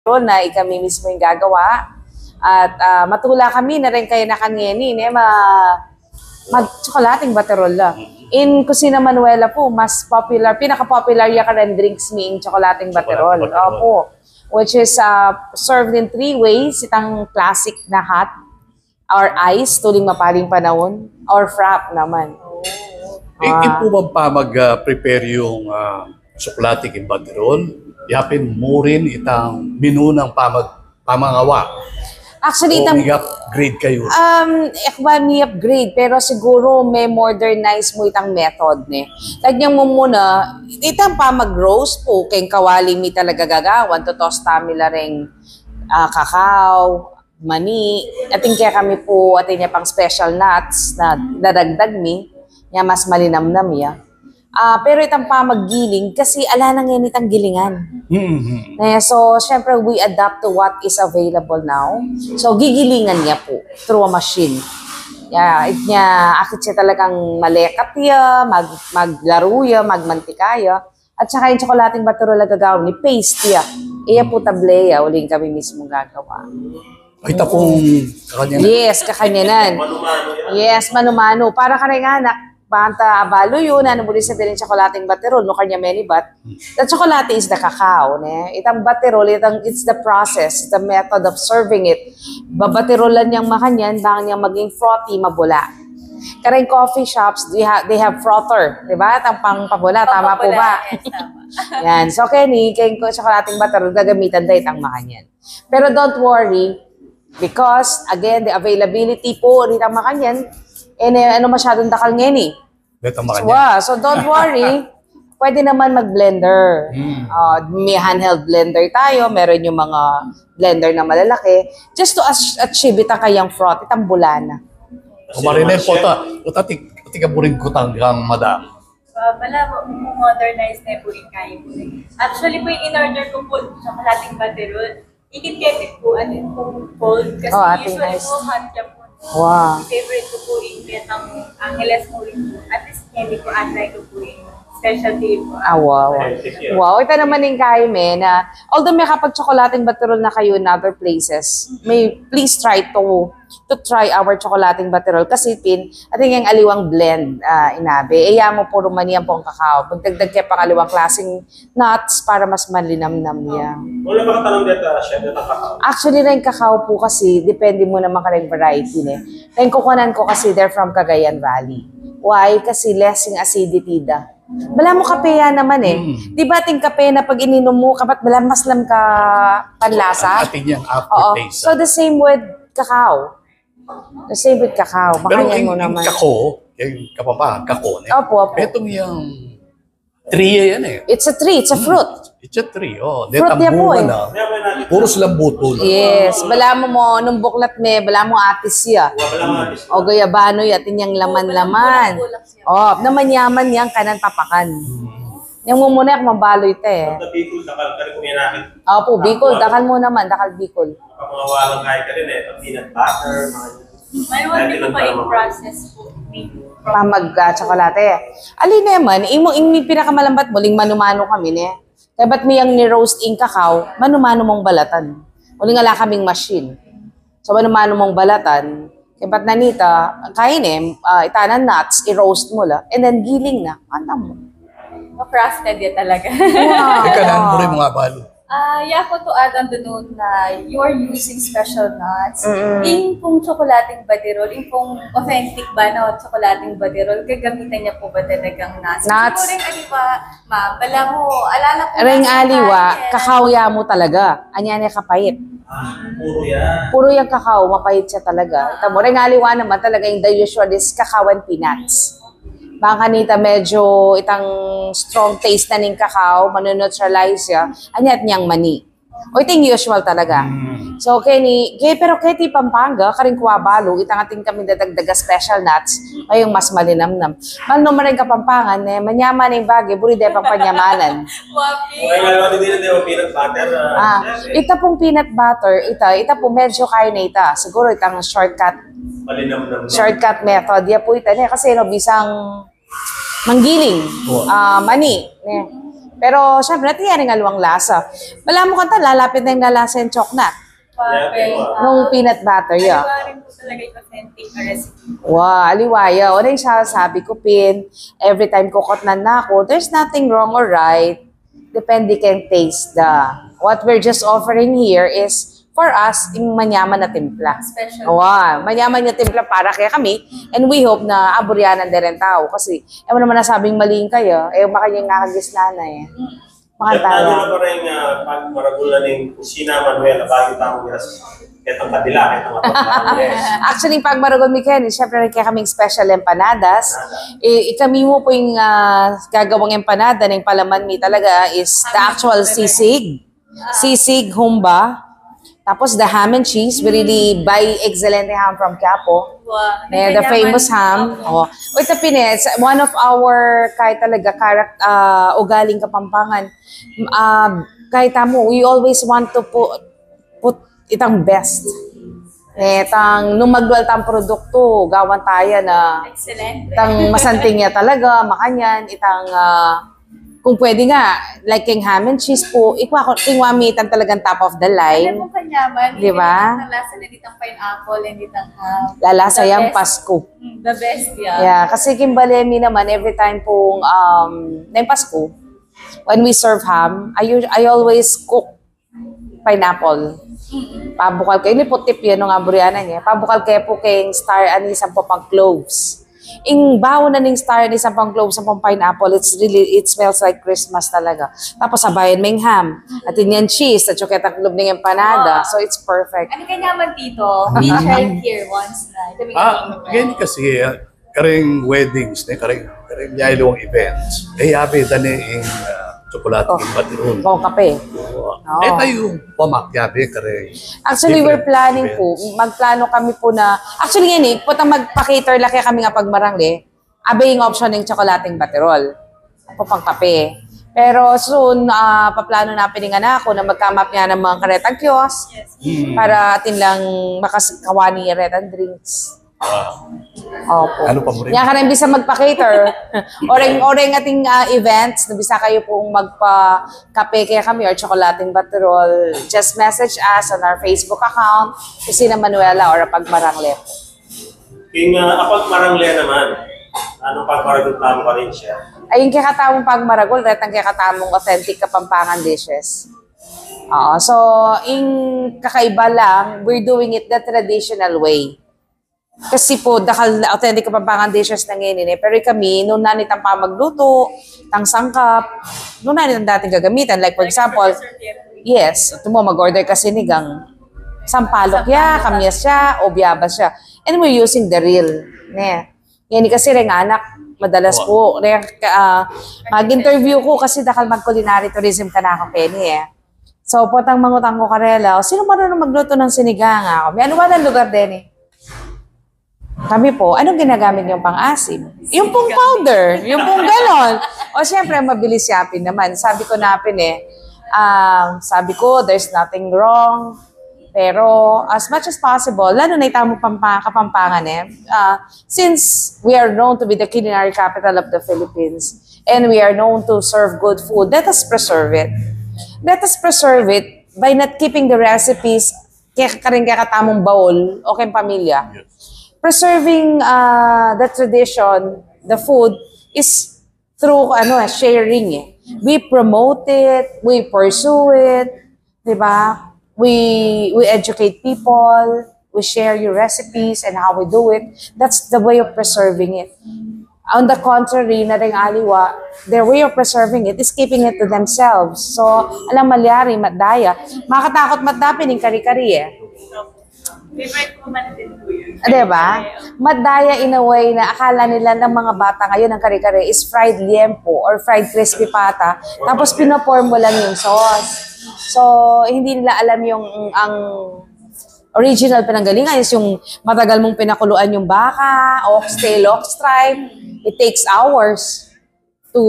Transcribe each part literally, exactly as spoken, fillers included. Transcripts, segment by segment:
Baterol na ikami mismu ing gagawa. At, ah, matula kami na rin kaya na kanini, ne, ma-, mag-tsokolating baterol la. In Kusina Manuela po, mas popular, pinaka-popular ya karen drinks mi ing tsokolating baterol. Tsokolating baterol. Opo. Which is, ah, served in three ways. Itang classic na hot, or ice, tuling mapaling panaun, or frap naman. Eh, ah, ing po bang pamag, ah, prepare yung, ah, tsokolate king baterol, yapin mu rin itang minunang pamag-, pamangawa? Actually, o itang, upgrade kayo? Um, ekwan mi upgrade, pero siguro me modernize mu itang method, ne. Lagyan mu muna, itang pamag-roast po, keng kawali mi talaga gagawan, totosta mi la ring, ah, kakao, mani, atin kekami po, atin ya pang special nuts na dadagdag mi, ya mas malinamnam ya. Ah, pero itang pamaggiling, kasi ala na ngeni itang gilingan. Mhm. Eh, so, syempre, we adapt to what is available now. So, gigilingan ya po through a machine. Ya, it nya, akit ya talagang malekat ya, mag-, maglaru ya, magmantika ya. At saka ing tsokolating baterol a gagawan mi, paste ya. Iya po table ya, uling kami mismung gagawa. Ay, ita pong kakanyanan. Yes, kakanyanan. Yes, manu-manu. Para kareng anak, bang ta abalu yu, nanu mu rin sabian ing tsokolating baterol, no, kanya menibat. The chocolate is the cacao, ne? Itang baterol, itang, it's the process, the method of serving it. Babaterolan yang makanyan, bang yang maging frothy, mabula. Kareng coffee shops, they ha-, they have frother, di ba? Itang pang pabula, tama po ba? Yes, tama. Yan. So, keni, keng tsokolating baterol, gagamitan da itang makanyan. Pero don't worry, because, again, the availability po, itang makanyan, eh, ne, ano masyadong dakal ngeni? Itang makanyan. Wow, so don't worry, pwede naman mag-blender. Hmm. Ah, may handheld blender tayo, meron yung mga blender na malalaki. Just to ach-, achieve itang kayang froth, itang bula na. O, marine po ta, o, tati, tati ka buring kutang kang madam. Ah, bala, mo-, mo-, modernize na po ing kain po. Actually po, in order ko po, tsokolating baterol. Ikit kepit po, atin pong cold. Kasi oh, atin usually po, hot ya po. Wow. Favorite ko po ing ketang Angeles mo rin po. At least, hindi po, atry ko po ing specialty po. Ah, wow. Wow, ita naman ing kain, eh, na although may kapag-tsokolating baterol na kayo in other places, may please try to to try our tsokolating baterol kasi pin, atin yang aliwang blend, ah, inabe. E ya mu puro mani ampong kakao. Magdagdag ke pang aliwang klaseng nuts para mas malinamnam ya. Wala ba katanong deta, chef, deta kakao? Actually, reng kakao po kasi, depende mu naman kareng variety, ne. Reng kukunan ko kasi, they're from Cagayan Valley. Why? Kasi less ing acidity da. Balamu kape ya naman e. Di ba ating kape na pag ininom mu, kapat balamu mas lam ka panlasa? Atin yang aftertaste. So the same with kakao. The same with kakao. Pero makanyan mu naman. Kako, yung Kapampangan, kako, ne? Opo, opo. Itong yung tree yan e. It's a tree, it's a fruit. It's a tree, oh. Fruit ya po e. Puro silang butol. Yes, balamu mo, nung buklat me, balamu atis ya. O gaya bano ya, atin yang laman-laman. Oh, na manyaman yang kanan papakan. Yang mumuna, aku mabaloy te. Sa Bicol, dakal ka rin kung yan akin. Opo, Bicol, dakal mu naman, dakal Bicol. Pag mga walang kain ka rin eh, pag peanut butter, mga Manual din pa yung process po. Pamag-tsokolate. Ali naman, imo, ing pinakamalambat mu, ling manu-manu kami, ne? Kaya ba't mi yang ni-roast ing kakao, manu-manu mong balatan. Uling ala kaming machine. So, manu-manu mong balatan, kaya ba't nanita, kain e, ah, itanan nuts, i-roast mu la, and then giling na, kanta mu. Ma-crafted ya talaga. Wow. Ika, nanu mu rin mga balo? Ah, ya ko to add on the note na you are using special nuts. Mm-mm. Ing pong tsokolating baterol, ing pong authentic ba na tsokolating baterol, gagamitan niya po ba talagang nuts? Nuts. Siguro rin, aliwa, ma'am, bala mo, alala ko. Ring aliwa, kakao ya mu talaga. Anya ne kapait. Ah, puro yan. Puro yang kakao, mapait siya talaga. Tamo, ring aliwa naman talaga, yung the usual is kakao and peanuts. Bang kanita medyo itang strong taste na ning kakao, manu-neutralize ya, anyat niyang mani. O ito yung usual talaga. Mm. So, keni, ke, pero keti Pampanga, karing kuwa balu, itang atin kami dadagdaga special nuts, kayong mas malinamnam. Mal no maring Kapampangan, eh, manyaman na yung bagay, buri de pang panyamanan. Wapi. Okay, wala, wala, hindi na, hindi, peanut butter, ah, ah, ita pong peanut butter, ita, ita po medyo kaya na ita. Siguro itang shortcut. Malinamnam na. Shortcut method. Ya po ita, ne? Kasi no, bisang manggiling, ah, mani, ne? Pero, syempre, atin ya ring aliwang lasa. Balamu kanta, lalapit na ing lalasa ing chocnut. Nung peanut butter, yeah. Aliwa rin po talaga yung authentic na recipe. Wow, aliwa ya. O rin siya, sabi ko, Pin, every time kukutnan na ako, there's nothing wrong or right. Depende keng taste da. What we're just offering here is for us, ing manyaman na timpla. Special. Wow, manyaman na timpla para kekami. And we hope na aburian de ring tau. Kasi, e mu naman nasabing mali kaya. E, makanya nga kagisna na e. Makanta na. Ano na pa rin, ah, pagmaragul na ning kusina, Manuela, bago tamu miras ketang kadila, ketang kapatid. Actually, pagmaragul mi keni, syempre, rin kekaming special empanadas. I, ikami mu pu ing, ah, gagawang empanada, ning palaman mi talaga is the actual sisig. Sisig, humba. Tapos the ham and cheese, we really buy excellent ham from Quiapo. Wow. The famous ham. Oh. Uy, tapi ne, it's one of our, kahit talaga, karak-, ah, ugaling Kapampangan. Ah, kahit tamu, we always want to put, put itang best. Itang, nung magdual tang produktu, gawan taya na. Excellent. Itang masanting ya talaga, makanyan, itang, ah, kung pwede nga, like keng ham and cheese pu, ikwa ko, keng wami itang talagang top of the line. Ano pong kanyaman? Di ba? Ang lasa na ditang pineapple and ditang ham. Lalasa yang Pasko. Mm, the best, yeah. Yeah, kasi keng bale mi naman, every time pung, um, na yung Pasko, when we serve ham, I, us- I always cook pineapple. Pabukal ke, ini pu tip ya nung aburianan ye. Pabukal ke pu keng star anise ampong cloves. Ing baon na ning star anise ampong cloves ampong pineapple, it's really, it smells like Christmas talaga. Tapos sabayan meng ham, atin yang cheese, at saka itang lub ning empanada. So it's perfect. Ano kanyaman, Tito? We tried here once na. Kami Ah, nga ganyan kasi, ah, kareng weddings, ne, kareng, kareng aliwang events. E, yabe da ne ing, ah, tsokolate king batirul. O, kape. Oo. E, tayu pu, Mac, yabe kareng Actually, we're planning pu, magplano kami pu na, actually, yan e, potang magpa-cater la kekami nga pagmarangle, abe ing option ning tsokolateng batirul. Pu pang kape. Pero soon, ah, paplano na pin ning anak ku na magkamap niya ng mga karetang kiosk para atin lang makakawani retang drinks. Opo. Ano pa mu rin? Kaya ka rin bisa magpa-cater. Oreng, oreng ating, ah, events, na bisa kayo pung magpa-kape kekami or tsokolateng batirul, just message us on our Facebook account, Kusina Manuela or Apagmarangle. King, ah, Apagmarangle naman, ano pagmaragul tamu karin, Chef? Ay, ing kekatamung pagmaragul, retang kekatamung authentic Kapampangan dishes. Oo, so, ing kakaiba lang, we're doing it the traditional way. Kasi pu, dakal authentic Kapampangan dishes na ngeni, e. Pero kami, nung nanit ang pamagluto, tang sangkap, nung nanit ang dating gagamitan. Like, for example, yes, ito mo, mag-order ka sinigang, sampalok ya, kamyas ya, o biyabas ya. And we're using the real, ne. Yan kasi reng anak, madalas pu, reng, ah, mag-interview ku kasi dakal mag-culinary tourism kanaku keni, e. So, potang mangutang ku karela, "O, sino marunong magluto ng sinigang?" Ako, "May ano ba ng lugar din e?" Kami pu, "Anong ginagamit niyong pang-asim?" Yung pung powder, yung pung ganon. O, siyempre, mabilis ya pin naman. Sabi ku na pin e, um, sabi ku, "There's nothing wrong." Pero, as much as possible, lalo na itamu pampa-, Kapampangan e, ah, since we are known to be the culinary capital of the Philippines, and we are known to serve good food, let us preserve it. Let us preserve it by not keeping the recipes ke-, karing kekatamung baul o keng pamilya. Preserving, ah, the tradition, the food, is through, ano, e, sharing e. We promote it, we pursue it, di ba? We, we educate people, we share your recipes and how we do it. That's the way of preserving it. On the contrary, na ring aliwa, their way of preserving it is keeping it to themselves. So, alang malyari, matdaya. Makatakut matda pin ing kari-kari e. Favorite ko man din po yun. Ah, di ba? Madaya in a way na akala nila ng mga bata ngayon ang kare-kare is fried liempo or fried crispy pata, tapos pinoporm mo lang yung sauce. So, hindi nila alam yung ang original pinanggalingan is yung matagal mong pinakuluan yung baka, oxtail, ox tripe. It takes hours to,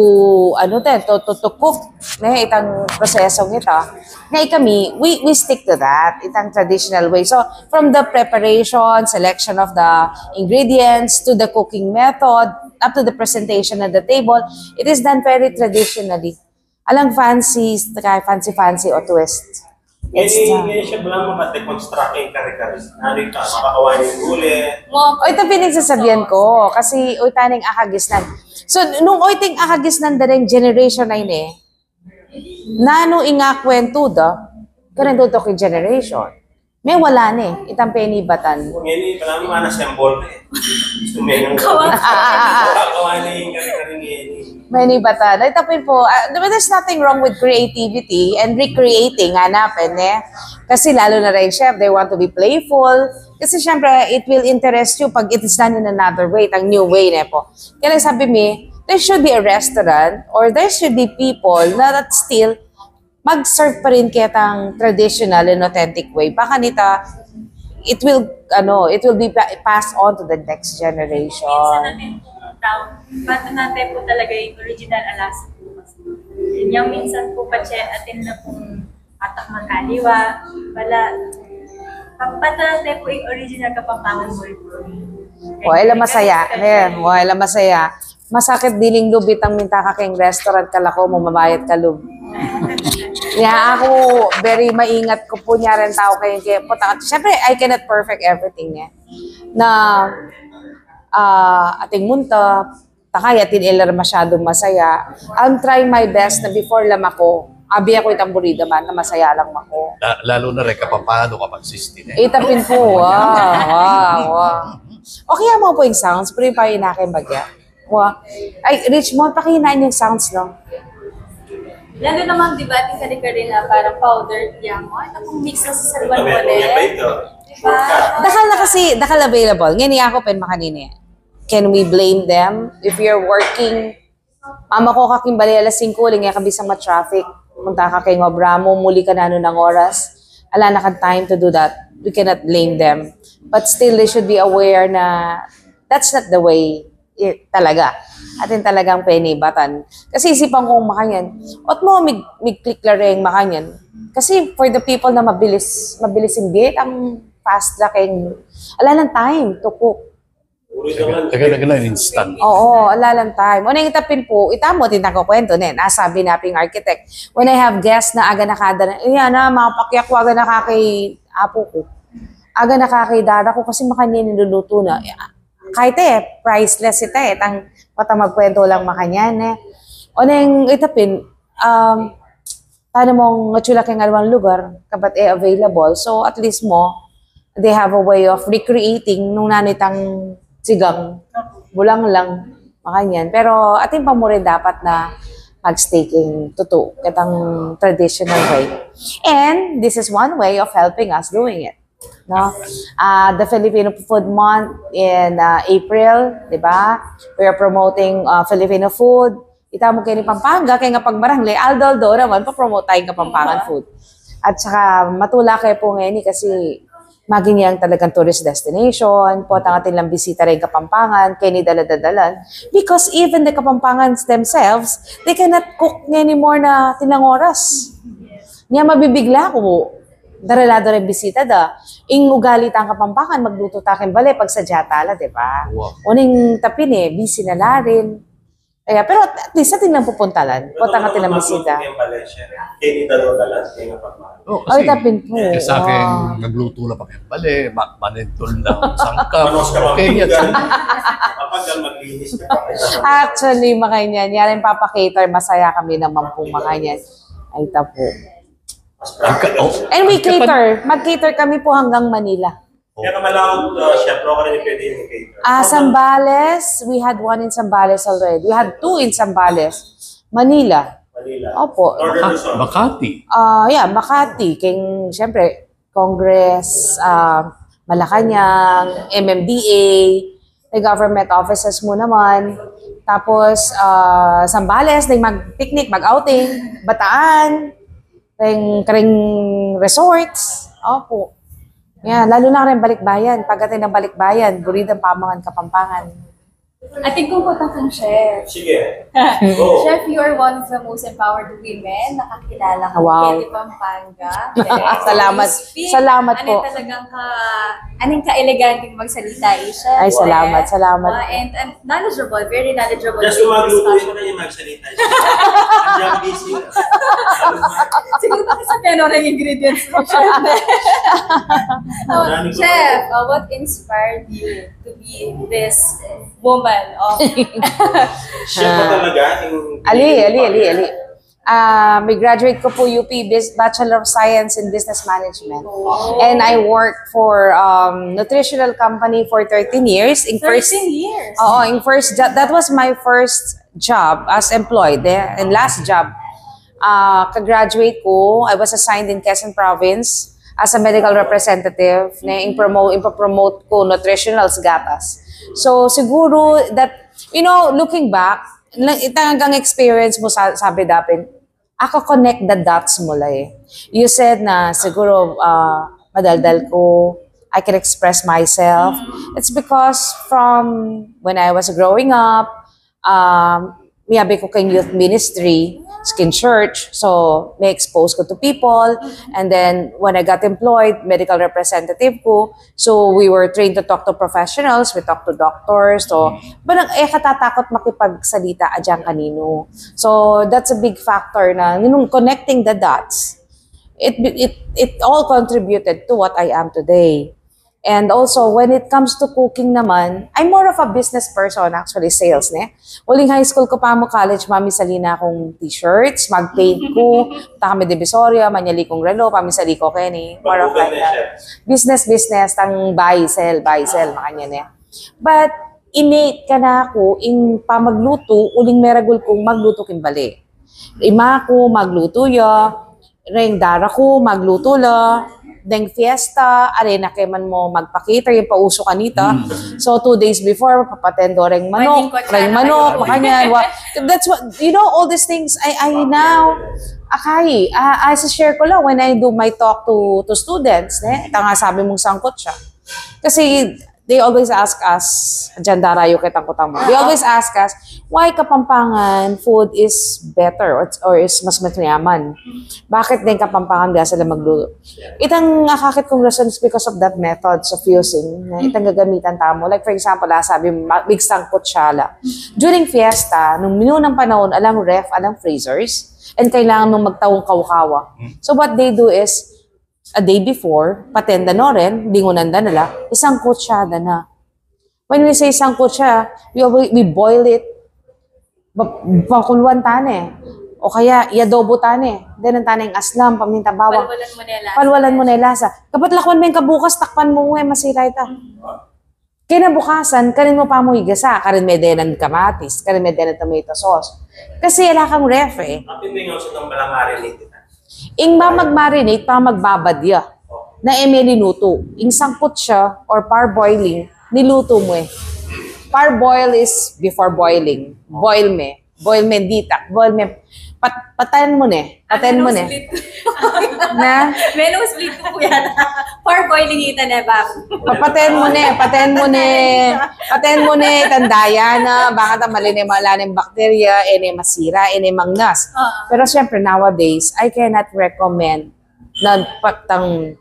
ano, te, to, to, to cook, ne, itang prosesong ita. Nga kami, we, we stick to that, itang traditional way. So, from the preparation, selection of the ingredients, to the cooking method, up to the presentation at the table, it is done very traditionally. Alang fancy, kaya fancy-fancy o twist. It's Ngeni, the ngeni siya bala maka-deconstruct ing kare-kare. Nanu ita, makakawa ning gule. O, ita pinagsasabian ko. Kasi, o, ita ning akagisnan. So, nung o, ita ing akagisnan da ring generation na ini, nanu ing akwentu da, kareng tutuking generation. Mewala ne, itang penibatan. Ngeni, bala mu, ana symbol ne. Gusto mo yung Kawa. Kawa, kawa na yung kare-kare ngeni. Penibatan. Ay, tapin po, ah, but there's nothing wrong with creativity and recreating, hanapin, eh. Kasi lalo na rin, chef, they want to be playful. Kasi syempre, it will interest you pag it is done in another way, itang new way, ne po. Kaya sabi mi, there should be a restaurant or there should be people na that still mag-serve pa rin ketang traditional and authentic way. Baka nita, it will, ano, it will be pa- passed on to the next generation. Minsan natin po, tao, patunay po talaga yung original Alaskan po kasi. Yun yung minsan po, patse, atin na pong atak magkaliwa, wala, patunay po yung original Kapampangan mo po. O, ela masaya, ne? O, ela masaya. Masakit diling lub itang minta ka keng restaurant, kalako mu mabayad ka lub. Nya aku, very maingat ku pu nya rin tau keng, keng putang. Siyempre, I cannot perfect everything, eh. Na, ah, ating munta, takay atin ela masyadong masaya. I'm trying my best na before la mako, abi aku itang buri da man na masaya lang mako. La- lalo na rin Kapampangan, kapag sixteen, eh. Ita pin po, wow, wow, wow. Okay, amo po yung sounds, pero yung pa yung akin bagya. Wa. Ay, Richmond, pakihinaan yung sounds, no? Lalo naman, di ba, ating kare-kare na parang powder, yang mga, ito pong mix na sa sarwan mo, Ito, ne? Ito. Di ba? Dakal na kasi, dakal available. Ngeni aku pin makanini. Can we blame them? If you're working, mako ka king bale alas singko, uli nga ka bisa ma-traffic. Munta ka keng obra mu, muli ka nanu nang oras. Ala na kang time to do that. We cannot blame them. But still, they should be aware na that's not the way i- talaga. Atin talagang penibatan. Kasi isipan kung makanyan, ot mo mig, mig-click la rin makanyan. Kasi for the people na mabilis, mabilis ing biyet, ang fast la keng, ala lang time to cook. Taga, taga, taga na instant. Oo, ala lang time. O, nang ita pin po, ita mo, tintang ko kwento, ne, nasabi na ping architect, when I have guests na aga na kada na, iya na, mga pakyak ko, aga na kaki apu ku. Aga na kaki dara ku kasi makanyan niluluto na. Kahit e, priceless ita e. Tang, pata magkwento lang makanyan e. O neng ita pin, um, tana mong ngatsu la keng aliwang lugar, kabat e available. So, at least mo, they have a way of recreating nung nanu itang sigang, bulang lang, makanyan. Pero, atin pa mu rin dapat na mag-stay keng tutu, ketang traditional way. And this is one way of helping us doing it. No? Ah, the Filipino Food Month in, ah, April, di ba? We are promoting, ah, Filipino food. Ita mu keni Pampanga, kaya nga pagmarang le, aldo-aldo naman, pa-promote tayong Kapampangan food. At saka, matula kayo po ngayon eh, kasi maging yang talagang tourist destination, potang atin lang bisita rin Kapampangan, keni dala-dadalan. Because even the Kapampangans themselves, they cannot cook anymore na tinangoras. Nya mabibigla ku, daralado rin bisita da. Ing ugali tang Kapampangan, magluto ta keng bale, pagsadya ta la, di ba? Wow. Uning tapin e, busy na la rin. Kaya, pero at least, atin lang pupuntalan. Potang atin lang bisita. Kaya ni Dalo Dalas, kaya nga pagmahal. Oh, kasi, ita pin po. Kasi nagluto la pa keng bale, ma- manentol na sangkap. Manos ka, okay, yan. Kapag maglinis ka pa. Actually, makanyan. Yan ang papa-cater, masaya kami naman po makanyan. Ay, ita po. And we cater. Mag-cater kami po hanggang Manila. Kaya ka malaw, uh, chef, no? Kaya pwede yung cater. Ah, Zambales, we had one in Zambales already. We had two in Zambales. Manila. Manila. Opo. Northern Luzon. Makati. Ah, yeah, Makati. Keng, siyempre, Congress, ah, Malacanang, M M D A, may government offices mu naman. Tapos, ah, Zambales, ding mag-picnic, mag-outing, Bataan, ring, ring resorts. Opo. Yan, lalo na ring balikbayan. Pag atin ng balikbayan, buri dang pamangan Kapampangan. Atin kung kutang kung chef. Sige. Go. Chef, you are one of the most empowered women na kakilala ko. Wow. Kaya di Pampanga. Salamat. Spain. Salamat po. Ano talagang ka, anong ka-eleganteng magsalita, eh, chef? Ay, salamat, salamat. Wow, and, and knowledgeable, very knowledgeable. Just magluto yung mga yung magsalita. Ang busy. Siguro kasi sa piano ng ingredients mo, chef. Oh, chef, uh, what inspired you to be this woman of... Siya pa talaga yung... Ali, ali, ali, ali. Ah, may graduate ko po U P, Bus- Bachelor of Science in Business Management. Oh. And I worked for um, nutritional company for thirteen years. In first, thirteen years? Oo, in first job, that was my first job as employed eh, and last job. Ah, ka-graduate ko, I was assigned in Quezon Province as a medical representative na in promote, in promote ko nutritionals gatas. So siguro that, you know, looking back, na, itang hanggang experience mo sa, sabi dapin, ako connect the dots mo la eh. You said na siguro ah, madaldal ko, I can express myself. It's because from when I was growing up, um, miyabe ko keng youth ministry, skin church. So, may expose ko to people. And then, when I got employed, medical representative ko. So, we were trained to talk to professionals. We talk to doctors. So, banang, eh, katatakot makipagsalita adyang kanino. So, that's a big factor na, you know, connecting the dots. It, it, it all contributed to what I am today. And also, when it comes to cooking naman, I'm more of a business person, actually, sales, ne? Uling high school ko pa mo, college, mamisali na akong t-shirts, mag-paint ko, punta kami Divisoria, manyali kong relo, pamisali ko keni, more of like that. Business, business, tang buy, sell, buy, sell, makanyan, ne? But, innate kanaku, ing pamagluto, uling meragul kung magluto king bale. Ima ku, magluto ya, reng dara ku, magluto la, deng fiesta, are na keman mo magpakita, ing pauso kanita. So, two days before, papatendo reng manok, reng manok, makanyan. Wa-, that's what, you know, all these things, I, I now, akay, ah, ah, share ko lang when I do my talk to, to students, ne? Tanga sabi mong sangkot siya. Kasi, they always ask us, dyan darayo kitang kutang mo. They always ask us, why Kapampangan food is better or, or is mas mayaman? Bakit deng Kapampangan ga sila magluto? Itang akakit kong rason is because of that method of fusing na itang gagamitan tamu. Like for example, ah, sabi, ma-, big sangkot siya la. During fiesta, nung minunang panahon, alang ref, alang freezers, and kailangan mong magtaong kawkawa. So what they do is, a day before, patenda no rin, dingunan da na la, isang kutsada na. When we say isang kutsa, we, we, we boil it, ba-, pakuluan tane. O kaya, iadobo tane. Then, ang taneng aslam, paminta, bawang. Palwalan mo na yung lasa. Palwalan mo na yung lasa. Kapag lakwan mo yung kabukas, takpan mo, eh, masira ita. Kinabukasan, karin mo pa mo igasa, karin me denan kamatis, karin me denan tomato sauce. Kasi ala kang ref eh. Apin me nga sa tang balang marinate ita. Ing mamag-marinate, pamagbabad ya. Na e me linuto. Ing sangkutsa or parboiling, niluto mo eh. Parboil is before boiling. Boil me. Boil me ditak, boil me, pat-, patayan mo ne, patayan mo ne. Na? Menong split ko po yan. Parboiling ita ne, Bab. Papatayan mo ne, patayan mo ne. Patayan mo ne, tanda ya na, baka ta mali ne, mala ne bakterya, e ne masira, e ne mangnas. Pero syempre, nowadays, I cannot recommend na patang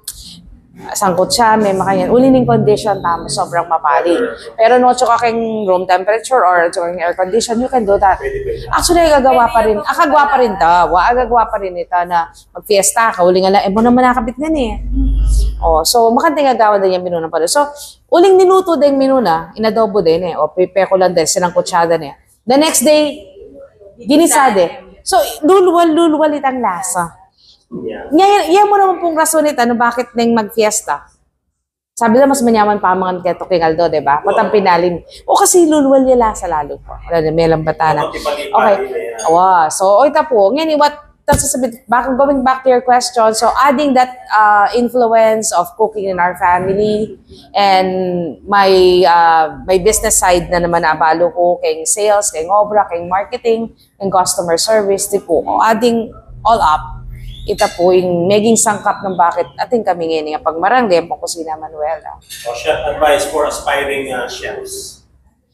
sangkutsa, me makanyan. Uli ning condition tamu, sobrang mapali. Pero no, tsaka keng room temperature or tsaka keng air condition, you can do that. Actually, agagawa pa rin. Agagawa pa rin ta. Wa, agagawa pa rin ita na magfiesta ka. Uli nga lang, e mo naman nakabit nga ni. Oh, so, makanting agawa din yung minuna pa rin. So, uling niluto din minuna, inadobo din eh. O, pipe ko lang din, sinangkutsada niya. The next day, ginisa de. So, lulwal, lulwal itang lasa. Nya, nya mo naman pung rason ita, no, bakit neng magfiesta? Sabi na mas manyaman pamangan keto king aldo, diba? Patang pinalim. O kasi lulwal ya lasa lalu po. Wala na, may lambatan na. Okay. Wow. So, o ita po. Ngayon, what, tas sabi, back, going back to your question, so adding that uh, influence of cooking in our family, and my uh, my business side na naman na abalo ko, keng sales, keng obra, keng marketing, keng customer service, di po. O, adding all up, ita po ing meging sangkap nang bakit atin kami ngayon nga pagmarang, di po kusina Manuela. O, chef advice for aspiring uh, chefs.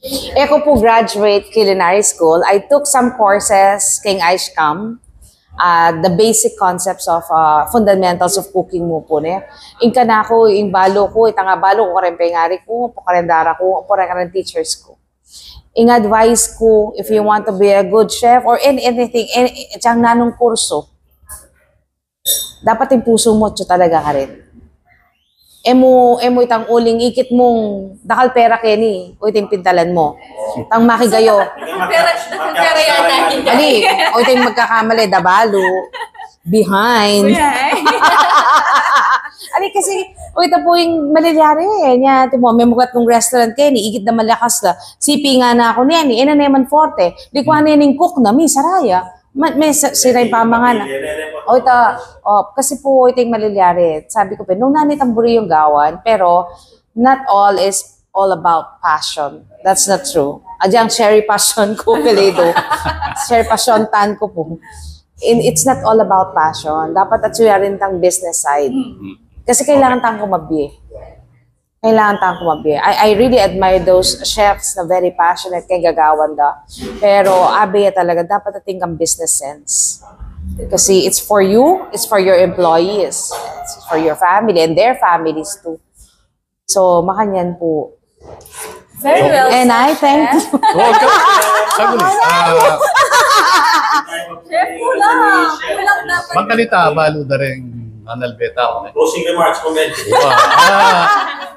E ku pu graduate culinary school, I took some courses keng ICCAM, ah, the basic concepts of, ah, fundamentals of cooking mu pu, ne. Ing kanaku, ing balu ku, itang abalu ku kareng pengari ku, pu kareng dara ku, pu kareng teachers ku. Ing advice ku, if you want to be a good chef or in anything, any, itang nanung kursu, dapat ing pusu mu atyu talaga karin. E mu, e mu itang uling ikit mung dakal pera keni, o itang pintalan mu. Tang makigayo. Pera, pera yan. Ali, o itang magkakamali, dabalu, behind. Behind. Ali kasi, o ita pu ing malilyari, e. Nya, timo, me mukat kung restaurant keni, ikit da malakas la. Sipi nga na aku neni, e na neman forte. Likwa neni ing cook na, mi saraya. Ma-, me sa-, sira ing pamangan. O, ita, o, kasi pu, ita ing malilyari. Sabi ku pu, nung nanu itang buri yung gawan, pero not all is all about passion. That's not true. Adyang cherry passion ku, pilidu. Cherry passion tan ku pu. In, it's not all about passion. Dapat atyu ya rin tang business side. Kasi kailangan tang kumabye. Kailangan tang kumabye. I, I really admire those chefs na very passionate keng gagawan da. Pero abe ya talaga, dapat atin kang business sense. Kasi it's for you, it's for your employees, it's for your family and their families too. So, makanyan pu. Very well said, Chef. And I thank you. Welcome. Saguli. Ah, Chef, kulang. Kulang dapat. Magkalita, balu da rin, Analbeta, ne? Closing remarks, comment. Wow. Ah,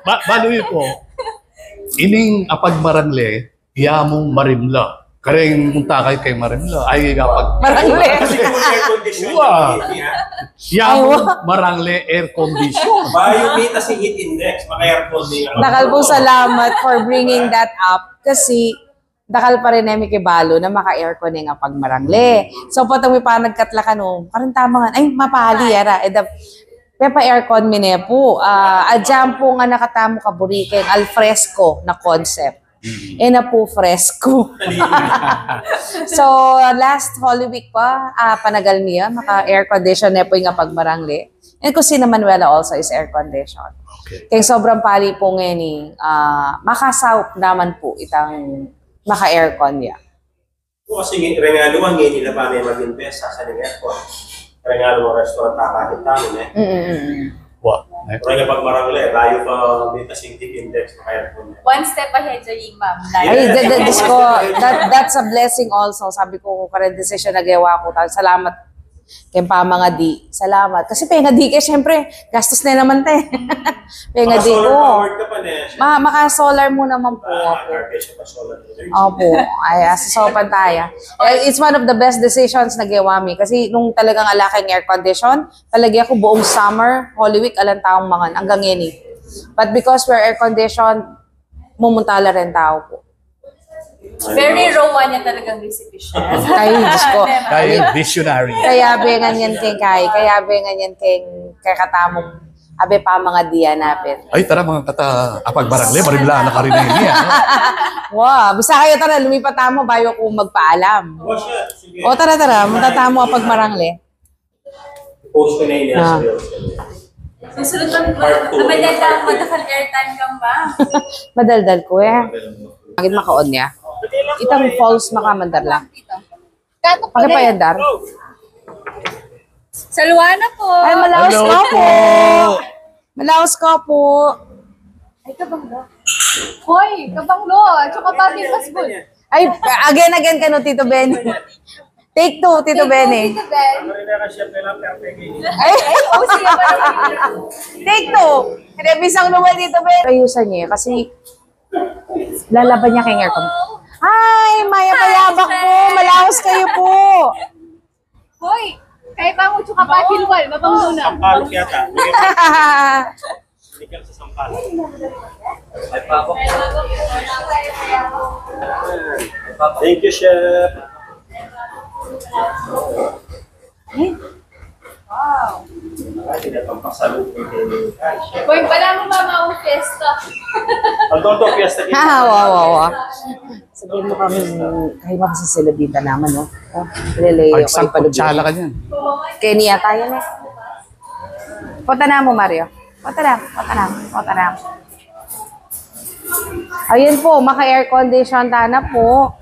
ba-, balu yu pu. Ining apagmarangle, iya mung marimla. Kareng munta kayu keng marimla. Ay, apag- Marangle. Kasi kung air condition, Wow. Iya mung marangle air condition. Bayu mita sing heat index, maka-aircon ne. Dakal pung salamat for bringing that up. Kasi dakal pa rin e mi kibalu na maka-aircon ne ing apagmarangle. So, potang mi panagkatlakan, o, kareng tama ngan, ay, mapali, ara. E da, pepa-aircon mi ne pu. Ah, adyang pu ngan a katamu kaburi keng al fresco na concept. E na pu fresco. So, last Holy Week pa, ah, panagal mi ya, maka-air condition ne pu ing apagmarangle. And Kusina Manuela also is air condition. Okay. Keng sobrang pali pu ngeni, ah, makasaup naman pu itang maka-aircon ya. Kasi rengalu ngeni la pa me mag-invest sa, sa aircon. Rengalu restaurant, takahit tamu, e. Mm-mm. Wa, e. Pero ing apagmarangle, layu pa mita sing heat index, maka-aircon ne. One step ahead ya, ma'am. Ay, da-, da-, Diyos ko, that, that's a blessing also. Sabi ku, kareng desisyon a gewa ku, ta-, salamat keng pamangadi. Salamat. Kasi pengadi ke, siyempre, gastus ne naman te. Pengadi ku. Maka-solar powered ka pa ne, sir? Ma-, maka-solar mu naman pu. Ah, garbage pa, solar energy. Opu. Ay, asasopan taya. Eh, it's one of the best decisions na gewa mi. Kasi nung talagang ala keng air condition, palage ku buung summer, Holy Week, alang taung mangan, anggang ngeni. But because we're air conditioned, mumunta la rin tau pu. Very Rowan ya talagang recipe, chef. Ay, Diyos ko. Kaya visionary. Kaya be ngan yan keng kay, kaya be ngan yan keng kekatamung, abe pamangadi ya napin. Ay, tara, mga kata, apagmarangle, marimla na karin ini, ano? Wa, basta kayu tara, lumipat tamu, bayu ku magpaalam. O, siya, sige. O, tara, tara, munta tamu apagmarangle. Post ko na yun, ah. Susunod pa, part two. Madaldal, madakal airtime ka, ma'am. Madaldal ku, e. Bakit makaon ya? Itang falls, makamandar la. Pakipayandar. Salwa na pu. Ay, malaus ka pu. Malaus ka pu. Ay, kabanglo. Hoy, kabanglo. At saka bakit mas good? Ay, again, again, kanu, Tito Benny. Take two, Tito Benny. Take two, Tito Ben. Ay, ay, o, sige pa naman. Take two. Hindi, bisang naman, Tito Benny. Ayusan niya kasi lalaban niya keng aircon. Ay, maya payabak pu. Malaus kayu pu. Hoy, kaya pa mo, tsaka pa, kilwal, mabanglo na. Sampalok yata. Hindi ka sa sampalok. Ay, pabok. Thank you, chef. Wow. Ay, hindi na pampasalubong kay, ay, chef. Boy, pala mo ba maung fiesta? Ang tonto, fiesta dito. Ah, wa, wa, wa. Sabihin mu kami, kayu makasasalabi ta naman, no? O, lele, ay, okay, sangkot palubos. Tsala ka dyan. Keni yata yan, e. Pota na mu, Mario. Pota na, pota na, pota na. Ayun po, maka-air condition tana po.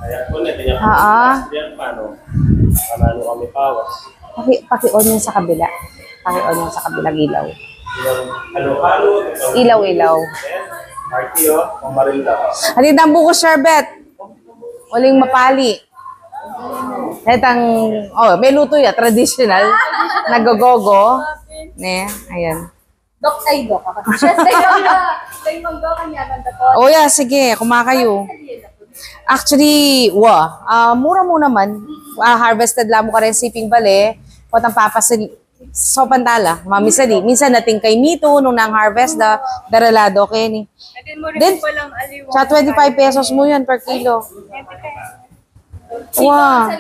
Ayan po, na kanya po. Ah, ah. Yan, paano? Paano kami pawas? Paki, paki-on yung sa kabila. Paki-on yung sa kabilang ilaw. Yung halo-halo. Ilaw-ilaw. Party, oh, pamarinda. Atin ang buko sherbet. Uling mapali. Etang, oh, may luto ya, traditional. Nagogogo. Ne, ayan. Dok, ay, Dok. Siya sa yung, ah, sa yung mangga, kanya, nanda po. Oh, yeah, sige, kumakayo. Actually, wa, ah, mura mu naman. Ah, harvested la mu karin siping bale. Potang papasil, so pantala, mamisali. Minsan nating kay Mito, nung nang harvest da, daralado keni. Then, sa twenty-five pesos mu yun per kilo. Wow.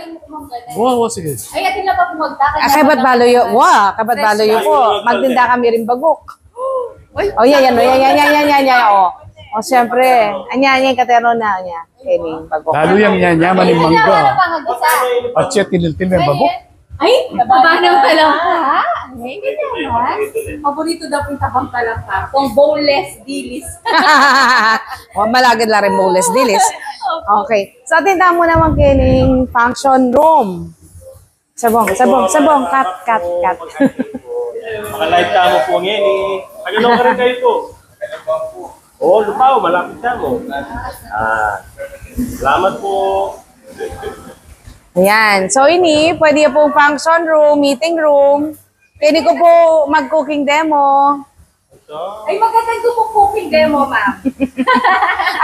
Wa, wa, sige. Ay, atin na pa pumagta. Ah, kay ba't balo yu? Wa, kay ba't balo yu po? Magtinda kami rin bagok. Uy. Oh, yan, yan, oh, yan, yan, yan, yan, yan, yan, oh. Oh, siyempre. Anya, anya, katero na, anya. Keni, bagok. Lalo yang nya, nya, maning mangga. At siya, tinil-tinil, bagok. Ay, tabanang talangka. Ay, ganyan, ha? Paborito daw pong tabang talangka. Kung boneless dilis. Oh, malagad la rin boneless dilis. Okay. So, atin tamu naman kening function room. Sabong, sabong, sabong. Cut, cut, cut. Maka-live tamu po ngeni. Taga-loka rin kayu po? Oo, Lupao, malapit tamu. Ah, salamat po. Ayan. So, ini, pwede pong function room, meeting room. Pwede ku po mag-cooking demo. Ay, magandang gusto cooking demo, ma'am.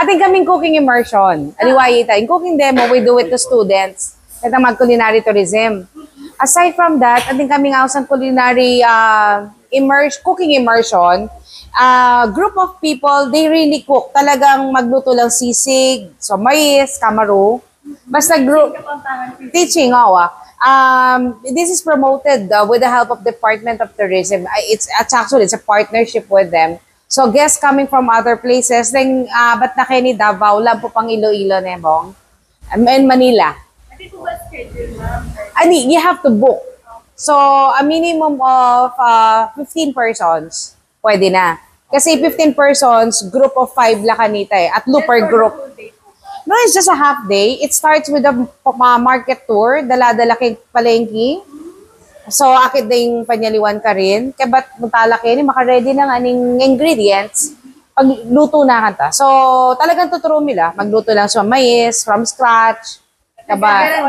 Atin kaming cooking immersion. Aliwa ita, in cooking demo, we do it to students. Ito mag-culinary tourism. Aside from that, atin kaming ausan culinary, ah, immerse, cooking immersion. Ah, group of people, they really cook. Talagang magluto lang sisig, so mais, kamaru. Basta group teaching, oo. Um, this is promoted, uh, with the help of Department of Tourism. Uh, it's, it's actually, it's a partnership with them. So guests coming from other places, then, uh, ba't na keni Davao, lampu pang Iloilo, ne, Bong? Um, and Manila. Pwede po ba schedule, ma'am? Ani, you have to book. So, a minimum of, uh, fifteen persons. Pwede na. Kasi fifteen persons, group of five la kanita eh. Tatlu per group. No, it's just a half day. It starts with a ma-, market tour, dala-dala keng palengke. So, akit ding panyaliwan karin. Kaya ba't mu tala keni, maka-ready na nga ning ingredients. Pagluto na kanta. So, talagang tuturo nila. Magluto lang sa mais, from scratch. Kaba,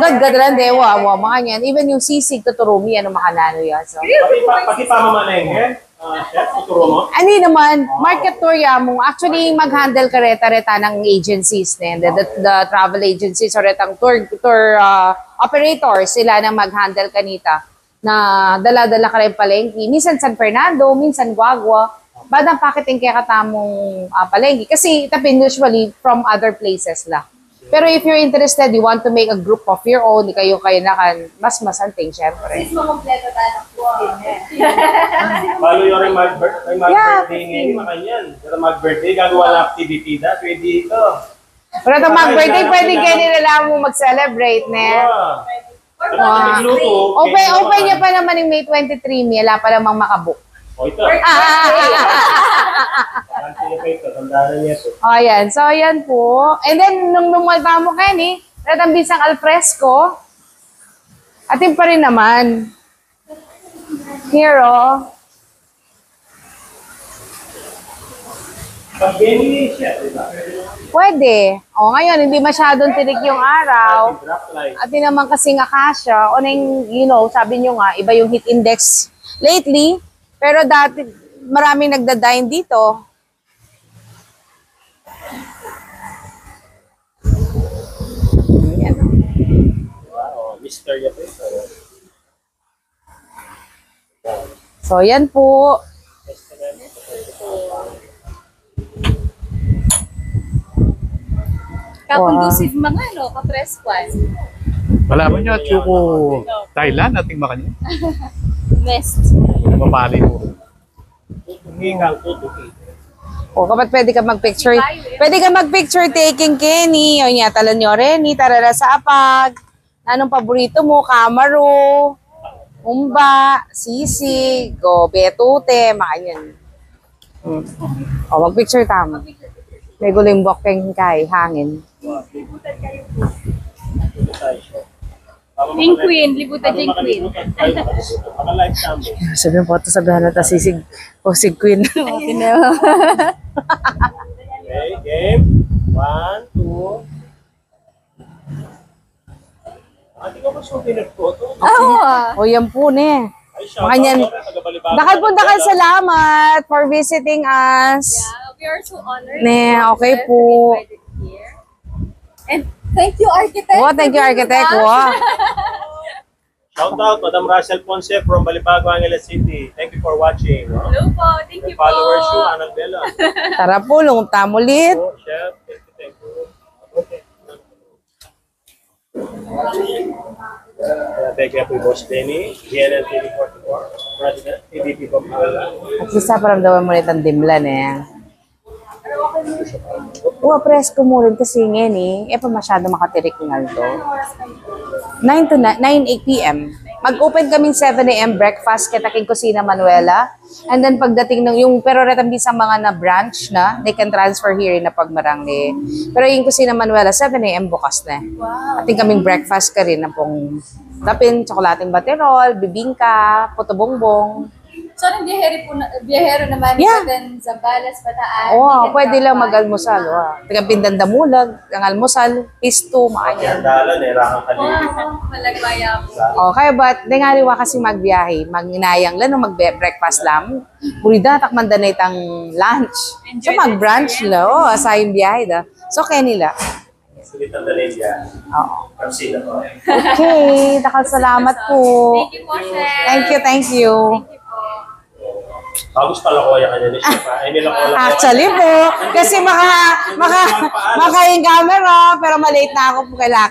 gad-gad ran de, wa, wa, makanyan. Even yung sisig, tuturu mi, ano, makananu yan. So, pati pa, pati pamamalengke, ah, chef, tuturu mu? Ani naman, market tour ya mu. Actually, mag-handle kareta, reta ng agencies, ne? The, the, the travel agencies, o retang tour, tour, ah, operators, sila nang mag-handle kanita. Na dala-dala ka rin palengke. Minsan San Fernando, minsan Guagua. Badang pakiting kaya katamung, ah, palengke. Kasi itapin usually from other places la. Pero if you're interested, you want to make a group of your own, di kayo kayo na kan, mas masanting, syempre. Sis, makompleto tayo ng food din, eh. Balu yung may mag-, may mag-birthday ngayon, makanyan. Pero mag-birthday, gagawa ng activity na, pwede ito. Pero itong mag-birthday, pwede kayo nila lang mag-celebrate, ne? Yeah. Wow. Open, open niya pa naman yung May twenty-three, May, ala pa namang makabook. O, ito. Ah, ah, ah, ah. Bakante pa ito, tandaan niya ito. O, yan. So, yan po. And then, nung numal pa mo, Kenny, ratang bisang alfresco, atin pa rin naman. Here, oh. Pwede. O, ngayon, hindi masyadong tirik yung araw. At yun naman kasing akasya, o nang, you know, sabi nyo nga, iba yung heat index lately. Pero dati, maraming nagda-dine dito. Ayan. Wow, mister Yape. So, yan po. Kakondusive mga, no? Kapreskuan. Malaman nyo, at yuko Thailand, ating makanyan. Best. Mapali po. O, kapag pwede ka mag-picture, pwede ka mag-picture taking, Kenny. O, niya, talan nyo rin, ni tarara sa apag. Anong paborito mo? Kamaru, umba, sisig, o betute, makanyan. Hmm. O, mag-picture tamu. May gulo ing buak keng kay hangin. King Queen, libutan king Queen. Sabi ng photo, sabihan na ta sisig o si Queen. Okay, game. One, two. Ate ko, mas souvenir ko to. Oh, O, yan po ne. Ay, Makanyan. shout out, taga Balibago. Dakal po, dakal salamat for visiting us. Yeah, we are so honored. Ne, to okay be po. invited here. And thank you, Architect. Wow, thank you, for Architect. bringing us. Wow. Shout out, Madam Rachel Ponce from Balibago, Angeles City. Thank you for watching. No? Hello po, thank you Followers po. you, Anang Bella. Tara po, lungup tamu ulit. Oh, chef, thank you, thank you. Okay. Uh, thank you po, Boss Benny, G N L T V forty-four, President, A B P Pampanga. At least, paramdaman mo ulit ang dimlan eh. Wa, presko mu rin kasi ngayon eh. E pa masyado makatirik ng aldo. nine to nine, nine p.m. Mag-open kaming seven a.m. breakfast keta king Kusina Manuela. And then pagdating ng yung, pero retang bisan mga na-branch na, they can transfer here na pagmarang eh. Pero yung Kusina Manuela, seven a.m. bukas na. Wow. Ating kaming breakfast ka rin na pong tapin, tsokolating baterol, bibingka, puto bongbong. So, nung biyahero po na, biyahero naman, Yeah. Then Zambales, Bataan. Oo, They can pwede lang drop by. Mag-almusal. Oh. Tingnan pindandamulag, ang almusal, pisto, Yan makanyan. dalan eh, rakang Oh, kalimutan. Malagwaya po. O, kaya ba't, di nga liwa kasi magbiyahe, mag-inayang lang, no, mag-breakfast lang. Buri da, takman da na itang lunch. So, Enjoy mag-brunch the la, o, asayang biyahe da. So, kaya nila. Sulit ang dalin niya. Oo. Kapsila ko. Okay, dakal salamat po. Thank you po, Chef. Thank you, thank you. Thank you po. Bagus pala ko yan kanya ni Chef. Ay, nila ko lang. Actually po, kasi maka, maka, maka yung camera, pero malate na ako po kailangan.